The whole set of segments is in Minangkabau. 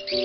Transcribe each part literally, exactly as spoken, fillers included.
Eh,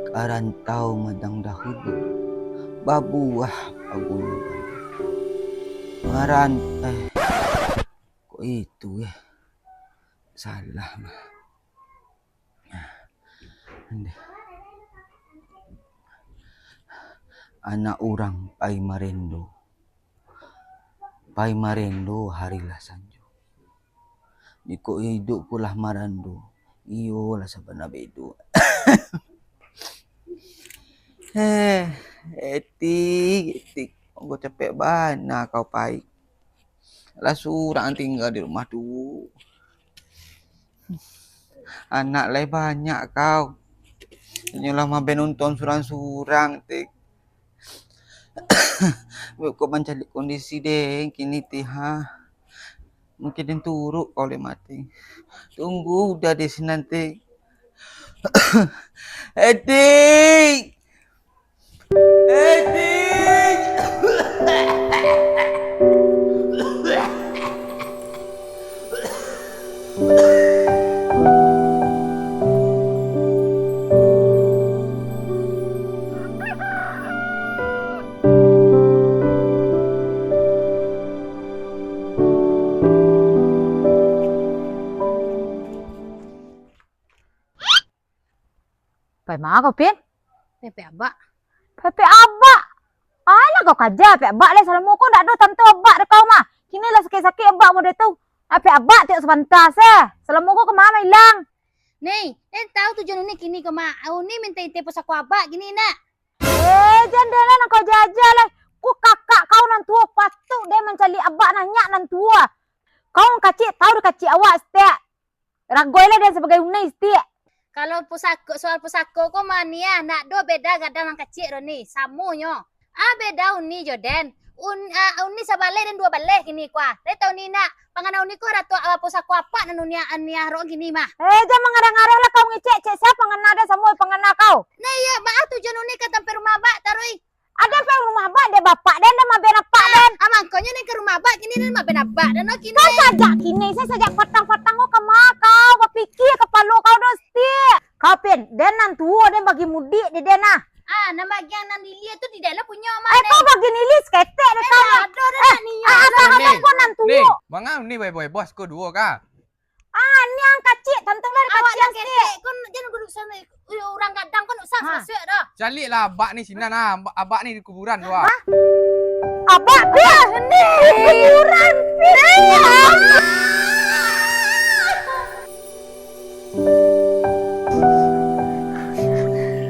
ka rantau madang dahulu, babuah pagunungan. Maran-, eh, kok itu, eh? Salah mah. Nah, ndeh. Anak urang pai marendo. Pai marendo hari lah sanjo. Jikok iduik ko lah marando, iyo lah sabana bedo. Eh, Etik, Etik, mangko capek bana kau pai. Lah surang tingga di rumah tu. Anak lai banyak kau. Inyo lah maben untuang surang-surang, Tik. Kok mancaliak kondisi den kini, Tik, ha? Mungkin den turuk kau lai mati. Tunggu uda di sinan, Tik. Etik! Etik! Pai ma kau, Pin? Pai pek abak. Pai pek abak? Alah kau kaja pek abak lai, salamo ko ndak ado tantu abak dek kau mah. Kini lah sakik-sakik abak model tu. Ah, pek abak tiok sabanta se. Salamo ko kama ilang? Ni, den tau tujuan Uni kini ko mah. Uni minta intai pusako abak kini nak. Eh, jan den lah nan kau jaja lai. Ko kakak kau nan tuo, patuik den mancaliak abak nan nyak nan tuo. Kau nan kacik tau dek kacik awak stek. Ragoi lah den sabagai Uni stek. Kalau pusako, soal pusako ko mah Uni ah, ndak do beda gadang nan kacik do Uni, samonyo. Ah, beda Uni jo den. Un-, ah, Uni sabaleh den duo baleh kini ko ah. Lai tau Uni nak, pangana Uni ko ado tu, ah, pusako apak nan Uni, Uni arokan kini mah. Eh, jan mangareh-ngareh lah kau ngecek, cek sia pangana den samo pangana kau. Nah, iyo, baa tujuan Uni ka tampek rumah abak taruih. Ado pek rumah abak, dek bapak den, den maben apak den. Ah, mangkonyo den ka rumah abak kini, den maben abak den, oh, kini. Kan sajak kini, sa sajak patang-patang ko kama kau, bapikia kapalo kau do stek. Kau, Pin, den nan tuo, den bagi mudik di den ah. Ah, nan bagian nan di ilia tu di den lah punyo mah. Eh, kau bagi ilia saketek dek kau. Ado den nak niyo. Ah, asa kau nan tuo. Ni, manga ni boy-boy bos ko duo ka? Ah, ni nan kacik, tantu lah dek kacik stek. Awak nan ketek, kon jan guduk sana, urang gadang kon usah masuak doh. Caliak lah abak ni sinan ah, abak, abak ni di kuburan tu ah. Hah? Abak, Pin, ni kuburan, Pin.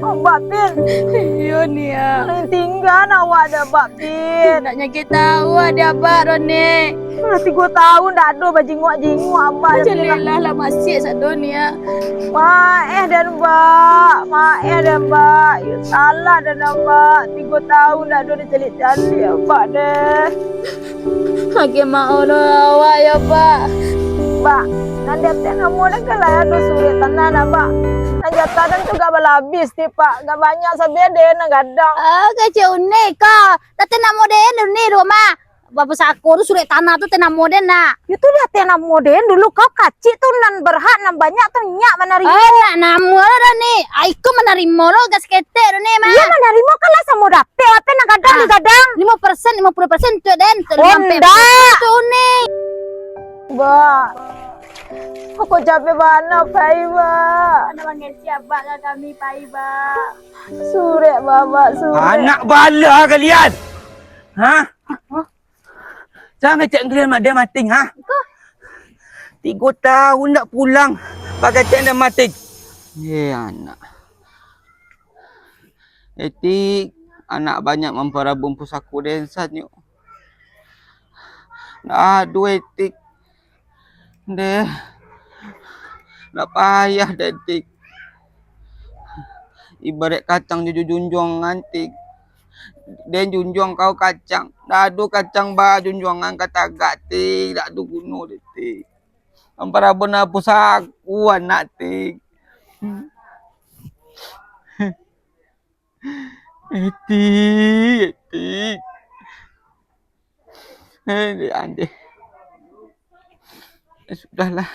Abak, Pin. Iyo, Nia. Tingga awak dek abak, Pin. Nak nyakik tahu dek abak, Roni. Lah tigo tahun ndak ado bajingok-jingok abak. Caliak lah, lah masiak sado, Nia. Maeh den, Bak. Maeh den, Bak. Yo salah den, Bak. Tigo tahun ndak ado dicaliak-caliak abak deh. Agiah maoh lo awak yo, Bak. Bak, nan di ateh namo den kan lah ado surek tanah nah, Bak. Nan jatah den tu agak balabih stek, Bak. Agak banyak sabia den nan gadang. Ah, kecek Uni ko. Di ateh namo den Uni tu mah. Bapusako tu surek tanah tu ateh namo den nak. Yo tu di ateh namo den dulu, kau kacik tu nan berhak, nan banyak tu nyak manarimo. Eh, nak namo lo dah ni. Ai ko manarimo lo gas ketek tu ni mah. Iyo manarimo kan lah samo dapek, ape nan gadang di gadang. Limo persen, limo puluh persen tu den. Oh, ndak. Tu ni. Bak. Aku capek bana pai, Bak. Anak mangecek abak ka kami pai, Bak. Surek babak surek. Anak bala kalian. Hah? Jangan ngecek kalian mak dia mating, ha? Tigo tahun ndak pulang, bagacek ndak mating. Eh, anak. Etik, anak banyak mamparabun pusako den sanyo. Aduh, Etik. Deh. Ndak payah, Etik. Ibarat kacang dijunjuang, Etik. Den junjuang kau kacang. Dak ado kacang bajunjuangan ka tagak, Tik. Dak ado guno deh, Tik. Ampara bona pusaku anak, Tik. Etik, etik. Eh, dek andeh. Eh, sudahlah.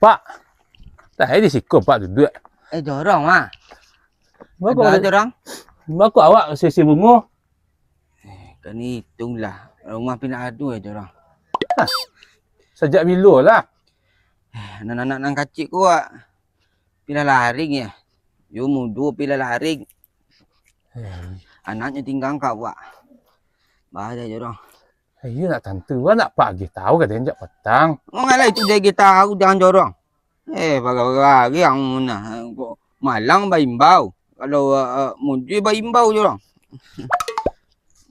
Pak, dah, eh, di siko Pak duduak. Eh, jorong, mah. Bako, jorong? Bako awak sisi bungo? Eh, kan itunglah. Rumah pindah adu, eh, jorong. Hah, sajak bilo lah? Eh, anak-anak nan kacik ko, wak. Pindah laring, ya. Yo mudo pindah laring. Eh. Anaknyo tinggang ka awak. Bahaya, jorong. Iyo, nak tantu. Wak nak Pak agih tahu ka den jak patang. Mangalah itu dia agih tahu, jangan jorong. Eh, bagari-bagari ang munah. Kok malang baimbau. Kalau, uh, mujui baimbau jorong.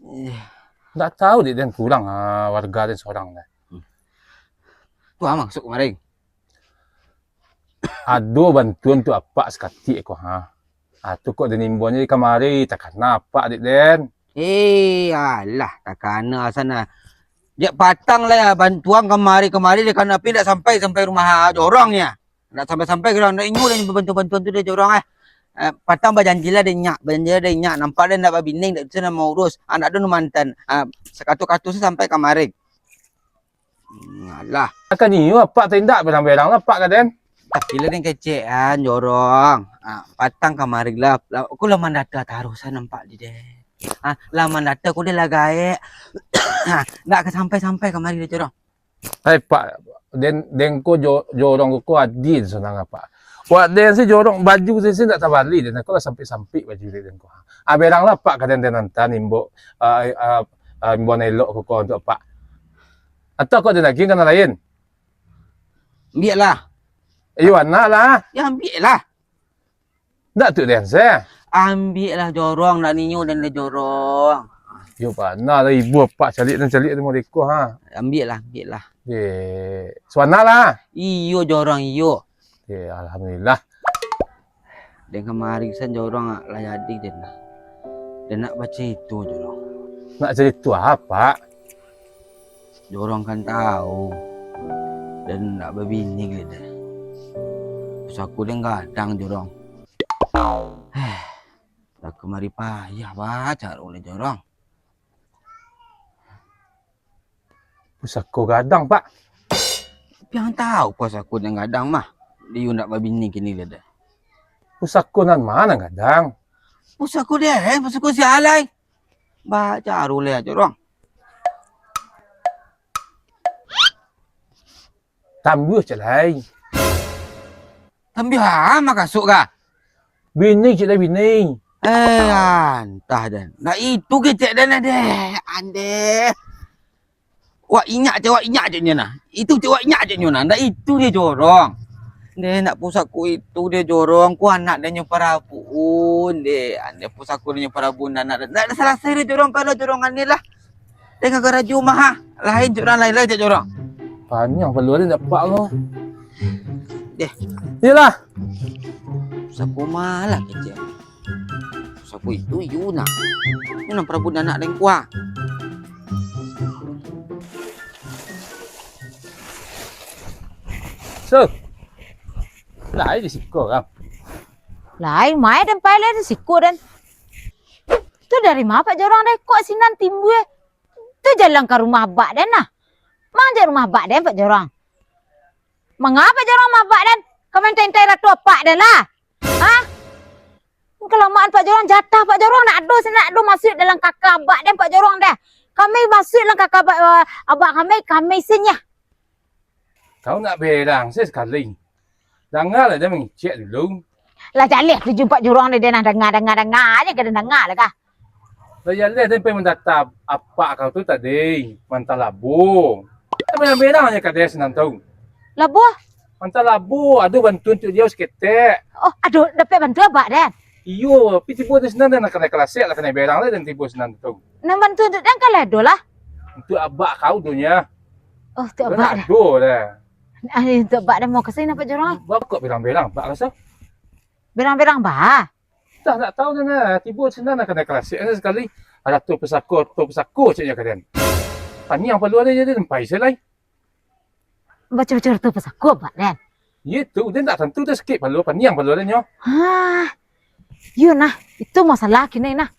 Eh. Ndak tahu dek den kurang, ah, warga den sorang deh. Tu ah, masuk kamari. Ado bantuan tu apak sakatik ko, ha. Ah, tu kok den imbonyo di kamari, takana apak dek den. Eh, alah, takana sana. Jak patang lah ya, bantuan kamari-kamari dek kana pi ndak sampai, sampai rumah, ah, jorong ya. Ndak sampai-sampai jorong, ndak inyo lah bantuan-bantuan tu dek jorong, eh. Eh, patang bajanji lah dek nyak, bajanji lah dek nyak, nampak dek ndak babini, ndak bisa nak maurus, anak tu mantan. Ah, sakato-kato sampai kamari. Alah. Akan iyo apak tu indak berang-berang lah apak ka den. Tapi lah den kecek an jorong. Ah, patang kamari lah. Lah, aku lah mandata tarusan nampak di den. Ah, lah mandata aku deh lah gaek. Ah, ndak ka sampai-sampai kamari deh jorong. Hai pak, den, den ko jo-, jorong ko adil sanang apak. Wak den si jorong baju si, si ndak tabali den, aku lah sampik-sampik baju den ko. Ah, berang lah apak ka den, den antan imbok, ah, ah, ah, imbok elok ko, ko untuk apak. Atau kok ada lagi kana lain? Ambiak lah. Iyo, anak lah. Ya, ambiak lah. Ndak tu den se. Ambiak lah jorong, ndak ninyo den deh jorong. Iyo, bana lah ibu apak caliak dan caliak tu modeko, ha. Ambiak lah, ambiak lah. Ye, suana lah. Iyo jorong, iyo. Ye, alhamdulillah. Den kamari san jorong lah jadi den lah. Den nak bacarito jorong. Nak carito apo? Jorong kan tahu, den nak babini lai deh. Pusako den gadang jorong. Lah kamari payah bacaro lai jorong. Pusako gadang, Pak. Pian tahu pusako nan gadang mah. Diu ndak babini kini lai deh. Pusako nan ma nan gadang? Pusako deh, pusako si Alai. Bacaro lai jorong. Tambuah cek lai. Tambuah ma kasuk ka? Bini cek lai bini. Eh, antah den. Ndak itu kecek den deh. Andeh. Wak inyak cek, wak inyak cek nyo nah. Itu cek wak inyak cek nyo nah. Ndak itu deh jorong. Deh, ndak pusako itu deh jorong. Ku anak deh nyo parabuan deh. Andeh pusako deh nyo parabuan anak deh. Ndak salasai deh jorong kalau jorong andeh lah. Tengah karajo mah, ha. Lain cek urang lain, lain cek jorong. Panjang paluan ni dapat lo. Deh. Iyalah. Sapo malah kecek. Sapo itu Yuna. Yuna Prabu dan anak lengkua. So. Lai di siko, Kang. Lai, mai den pai lai di siko den. Tu dari ma Pak Jorong deh? Kok sinan timbua? Tu jalan ka rumah abak den nah. Mangajak rumah abak den, Pak Jorong. Manga Pak Jorong rumah abak den? Ka maintai-intai ratu apak den lah. Ha? Kalamaan Pak Jorong, jatah Pak Jorong nak ado, sinan nak ado masuak dalam kaka abak den, Pak Jorong deh. Kami masuak dalam kaka abak, abak kami, kami sinyah. Kau nak berang se sakali. Danga lah den mangecek dulu. Lah jaleh tu jumpa jurang deh, den nah danga, danga, danga aja ka den danga lah kah. Lah jaleh den pai mandata apak kau tu tadi, mantah labu. Berang-berang aja ka den sinan tu. Labu? Mantah labu, ado bantuan tu dia saketek. Oh, ado dapek bantuan abak den? Iyo, pi tibo di sinan den nak kanai kalasek lah kanai berang lah den tibo sinan tu. Nan bantu untuak den kan lah ado lah. Untuak abak kau tu nyo. Oh, untuak abak dah. Ado dah. Ah, untuak abak dah mau ka siko, Pak Jorong. Bakok bilang-bilang abak rasa. Bilang-bilang ba? Dah nak tahu dah nah. Tibo sinan nak kanai klasik sakali. Ado tu pusako, tu pusako caknyo ka den. Paniang palu ado jadi lempai se lai. Baco-baco tu pusako abak den. Iyo tu, den tak tantu tu sakik palu, paniang palu ado nyo. Hah. Iyo nah, itu masalah kini nah.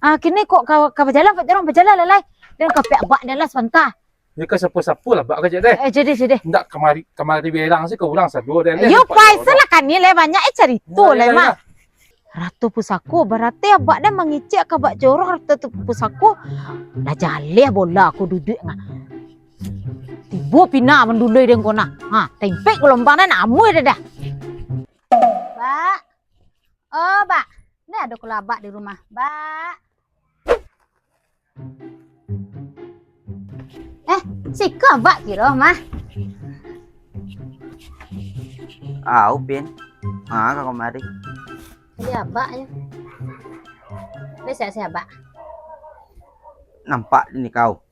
Ah, kini kok ka, ka bajalan, Pak Jorong bajalan lai. Den ka pek abak den lah sabanta. Yo ka sapo-sapo lah, abak kajak deh. Eh, jadi, jadi. Ndak kamari, kamari berang se ka urang sado deh. Yo, pai se lah kini lai banyak eh carito lai mah. Ratu pusako, barati abak dah mangicek ka abak Jorong ratu tu pusako. Lah jaleh bola ko duduak ngah. Tibo pina manduloi den ko nah. Ha, tempek galombang dah nak amuah dah dah. Bak. Oh, Bak. Ni ado kulo abak di rumah. Bak. Eh, siko abak kiro mah. Au, Pin. Ha, ka kamari. Jadi abak yo. Lai sehat-sehat abak. Nampak ni kau.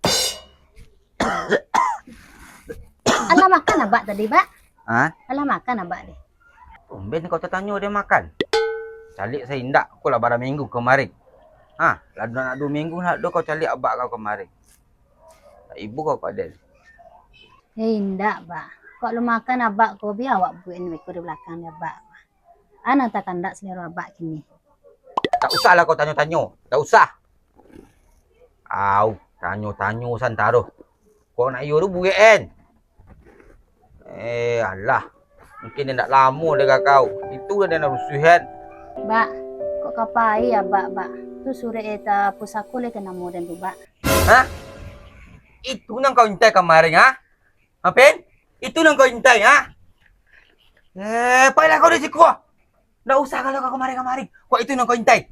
Alah makan abak tadi, Bak? Ha? Alah makan abak tadi? Tumben kau tatanyo den makan. Caliak se indak, ko lah bara minggu kamari. Ha, lah nak duo minggu nak do kau caliak abak kau kamari. Tak ibo kau ka den. Eh, indak, Bak. Kok lah makan abak ko, bia awak buek beko di balakang di abak. Anak takandak salero abak kini. Tak usahlah kau tanyo-tanyo. Tak usah. Au, tanyo-tanyo santaro. Kau nak iyo tu buek en. Eh, alah. Mungkin indak lamo dek kau. Itu lah den rusuah en. Bak, kok ka pai abak, Bak? Tu surek eta pusako lai ka namo den tu, Bak. Hah? Itu nan kau intai kamari, ha? Ha, Pin? Itu nan kau intai, ha? Eh, pailah kau dari siko. Ndak usah kalau kau kamari-kamari. Kok itu nan kau intai?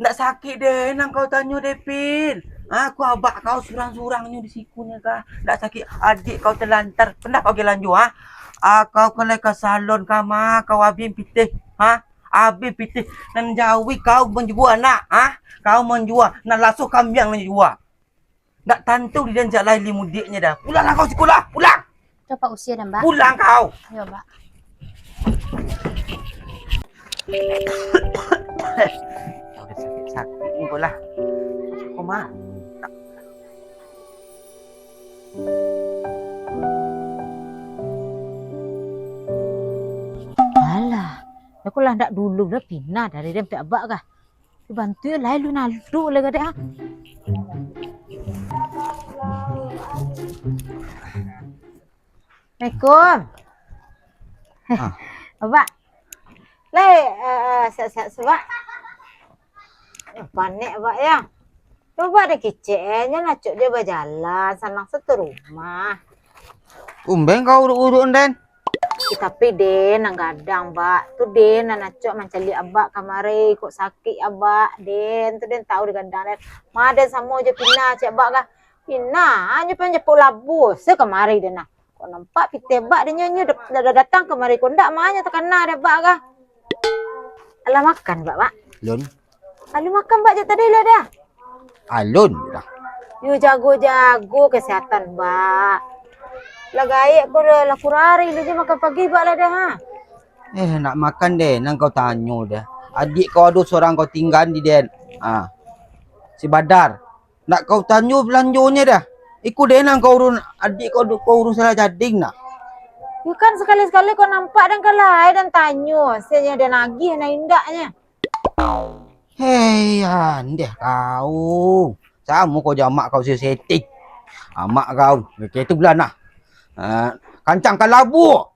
Ndak sakik deh nan kau tanyo deh, Pin. Ha, kok abak kau surang-surang nyo di siko nyo kah? Ndak sakik adiak kau talantar. Pernah kau gi balanjo, ha? Ah, kau kalau ka salon kama, kau abih pitih, ha? Abih pitih. Nan jawi kau manjua nak, ha? Kau manjua. Nan laso kambiang nan jua. Ndak tantu di den jak lai li mudiaknyo dah. Pulanglah kau siko lah, pulang! Coba usia dah, Mbak. Pulang kau! Yo, Mbak. Kau dah sakik-sakik ni kau lah. Kau mah. Alah, aku lah ndak dulu dah pinah dari den pek abak kah. Dibantu yo lai lu naldo lai gadek, ha. Assalamualaikum. Ah. Abak. Lai, eh, eh, siap-siap se, Bak. Eh, panek, Bak, yo. Cubo deh kicek, eh, nyo acok jo bajalan, sanang se tu rumah. Tumben kau uruk-uruk, Den. Eh, tapi den nan gadang, Bak. Tu den nan acok mancaliak abak kamari, kok sakik abak, den. Tu den tahu di gadang den. Ma den samo jo pinah cek abak kah. Pinah, nyo pai japuk labuah se kamari den nah. Kok nampak pitih abak den nyo, nyo da-, da-, datang kamari, kok ndak ma nyo takana dek abak kah. Alah makan, Bak, Bak? Lun. Alun makan, Bak, jak tadi lah dah. Alun dah. Yo jago-jago kesehatan, Bak. Lah gaek ko dah, lah kurari lu je makan pagi, Bak, lah dah, ha. Eh, nak makan deh, nan kau tanyo deh. Adiak kau ado surang kau tinggaan di den. Ha. Si Badar. Nak kau tanyo balanjonyo dah. Iko deh nan kau urun, adiak kau, kau urun salah jading nak. Yo kan sakali-sakali kau nampak den ka lai den tanyo, senyo den agiah nan indaknyo. Hei, andeh kau. Samo kau jo amak kau si setting. Amak kau, kecek tu bulan nah. Ah, kancang ka labuah.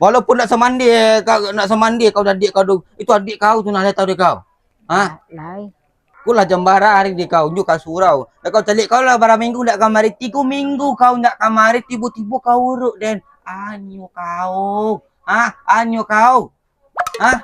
Walaupun nak samandi, ka-, nak samandi kau dan adik kau tu, itu adik kau tu nah, lai tahu dek kau. Ha? Lai. Ko lah jam bara hari dek kau, nyo ka surau. Dah kau caliak kau lah bara minggu ndak kamari, tigo minggu kau ndak kamari, tibo-tibo kau uruk, den. Anyo kau. Ha? Anyo kau. Ha?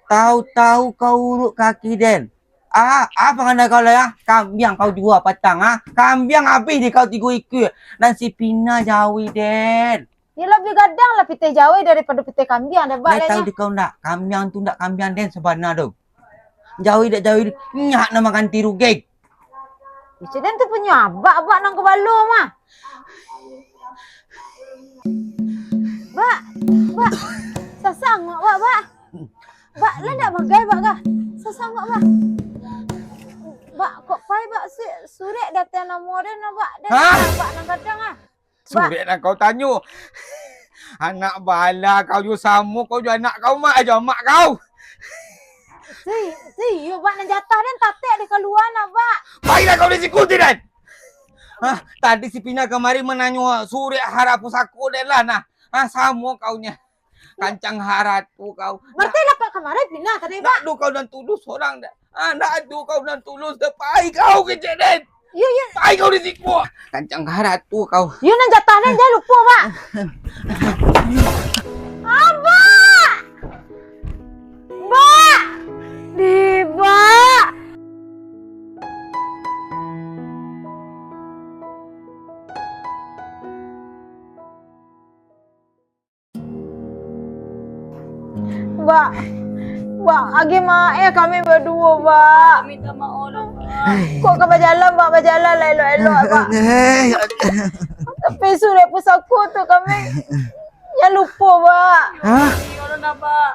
Tahu-tahu kau uruk kaki den. Ah, apa ngana kau lah, ya? Kambiang kau jua patang, ha? Kambiang abih di kau tigo ikua. Nan si Pina jawi den. Yo labiah gadang lah pitih jawi daripado pitih kambiang, deh, Bak, lai tahu dek kau ndak? Kambiang tu ndak kambiang den sabana tu. Jauah dak jauah, nyak nan maganti rugi. Kecek den tu punyo abak, abak nan kabalo mah. Bak, bak, sasangok, bak, bak. Bak, lah ndak bagai, bak, kah? Sasangok, bak. Bak, kok pai, bak, si-, surek datang namo den, bak. Den, hah? Bak, nan gadang, ah. Surek nan kau tanyo. Anak bala kau jo samo, kau jo anak kau, mak, jo amak kau. Si-, si-, iyo, bak, nan jatah den tatek di kalua, nah, bak. Pailah kau di siku, Tidan. Hah, tadi si Pina kamari mananyo surek harap pusako den lah, nah. Hah, samo kau nyo. Kancang haratu kau. Berarti lah, bak, kamari Pina tadi, bak. Ndak ado kau nan tulus urang dah. Ah, ndak ado kau nan tulus dah. Pai kau kecek den. Iyo, iyo. Pai kau di siku. Kancang haratu kau. Iyo, nan jatah den, jan lupo, bak. Abak! Bak! Di bak! Bak, bak, agiah maaf kami baduo, bak. Minta maaf lah, bak. Kok ka bajalan, bak, bajalan lah elok-elok, bak. Tapi surek pusako tu kami jan lupo, bak. Hah? Iyo, dah, bak.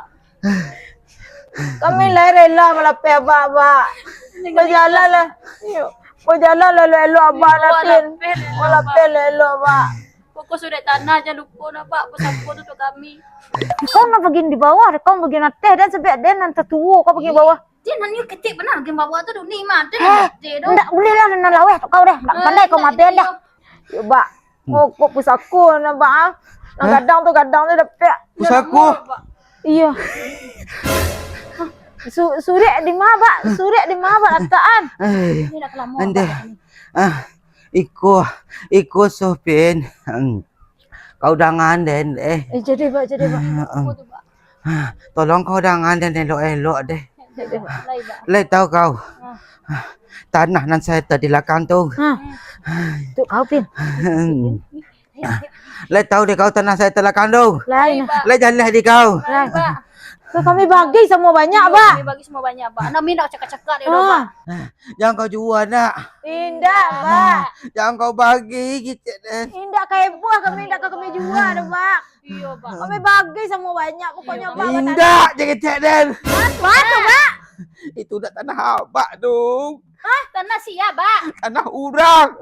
Kami lah rela malapeh abak, bak. Bajalan lah. Iyo. Bajalan lah elok-elok, abak, lapeh. Malapeh lah elok, bak. Pokok surek tanah jan lupo nah, bak, pusako tu untuak kami. Kau nan bagian di bawah, kau bagian ateh, den sampai den nan tatuo, kau bagian bawah. Den nan nyo ketek bana bagian bawah tu, Duni mah. Den nan ketek tu. Ndak buliah lah nan laweh tu kau deh. Ndak pandai kau maben dah. Yo, bak. Kok pusako nah, bak, ah. Nan gadang tu, gadang tu dapek. Pusako? Iyo. Su-, surek di ma, bak? Surek di ma, bak, latakan? Ini dah kelamo, bak. Ah, iko, iko Sopin. Hmm. Kau dangan den, eh. Eh, jadi, bak, jadi, bak. Ah, tolong kau dangan den elok-elok deh. Jadi, bak. Lai, bak. Lai tahu kau? Ah. Tanah nan saya tadi lakang tu. Ah. Tu kau, Pin. Hmm. Lai tahu deh kau tanah saya talakang tu. Lai. Lai jaleh di kau. Lai, bak. Tu kami bagi samo banyak, bak. Kami bagi samo banyak, bak. Anak minta cakak-cakak deh, bak. Jan kau jua nak. Indak, bak. Jan kau bagi kecek deh. Indak ka heboh kami, indak ka kami jua doh, bak. Iyo, bak. Kami bagi samo banyak, pokoknyo, bak. Indak, jan kecek deh. Apo tu, bak? Itu dak tanah abak tu. Hah? Tanah sia, bak? Tanah urang.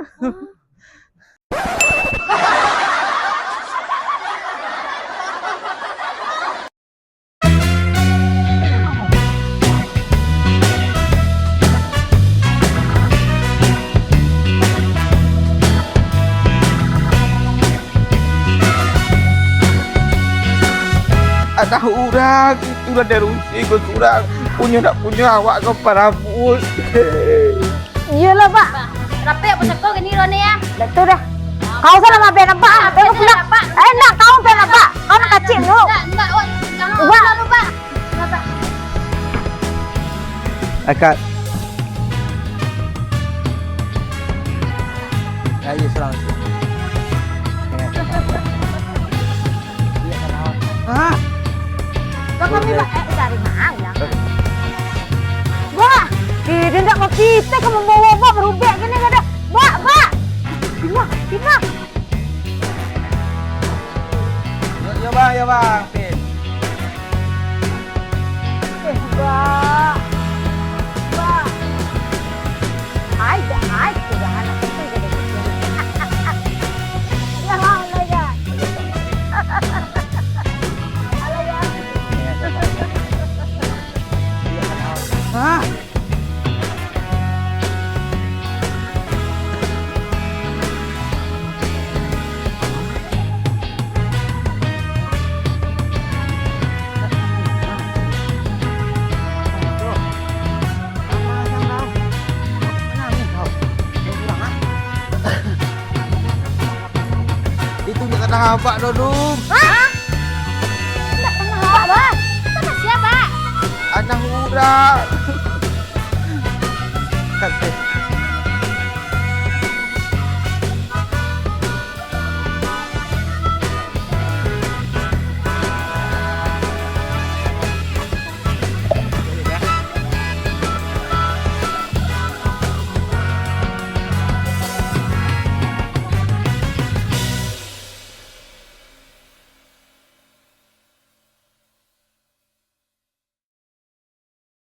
Anak urang, itulah derusi ko surang. Punyo dak punyo awak ko parabot. Iyolah, bak. Rapek pusako kini rone ya. Dak tu dah. Kau salah maben abak, ah. Kau pulang. Eh, ndak, kau maben abak. Kau nak kacik dulu. Ndak, ndak, oi. Jangan pulang, bak. Akak. Ayo, surang. Hah? Bak, kami, bak, eh, dari mana? Bak, eh, dia ndak mau kita ke membawa, bak, berubek gini, kada. Bak, bak. Pindah, pindah. Yo, yo, bang, yo, bang. Pin. Eh, bak. Bak. Ai, dah, ai, sudah anak itu jadi kecil. Ya, Allah, ya. Allah, ya. Hah? Itu ndak tanah abak doh, Dum. Hah? Ndak tanah abak, Bang. Tanah sia, Bang? Tanah urang.